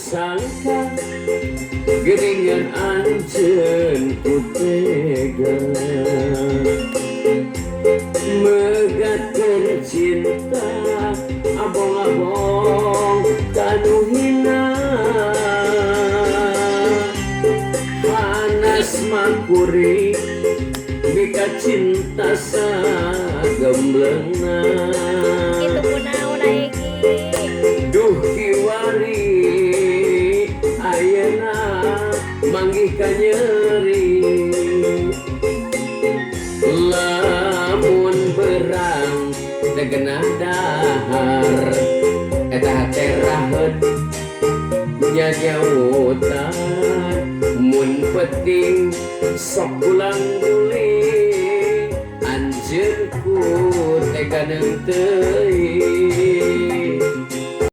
Sangka geuningan anjeun ku tega megatkeun cinta abong-abong ka nu hina. Hanas mah kuring mika cinta sagembleungna. Kitu kunaon Egi? Duh, kiwari ayeuna manggih kanyeri. Lamun berang teu genah dahar, eta hate raheut nyanyautan. Mun penting sok ulang guling, anjeun ku tega teuing.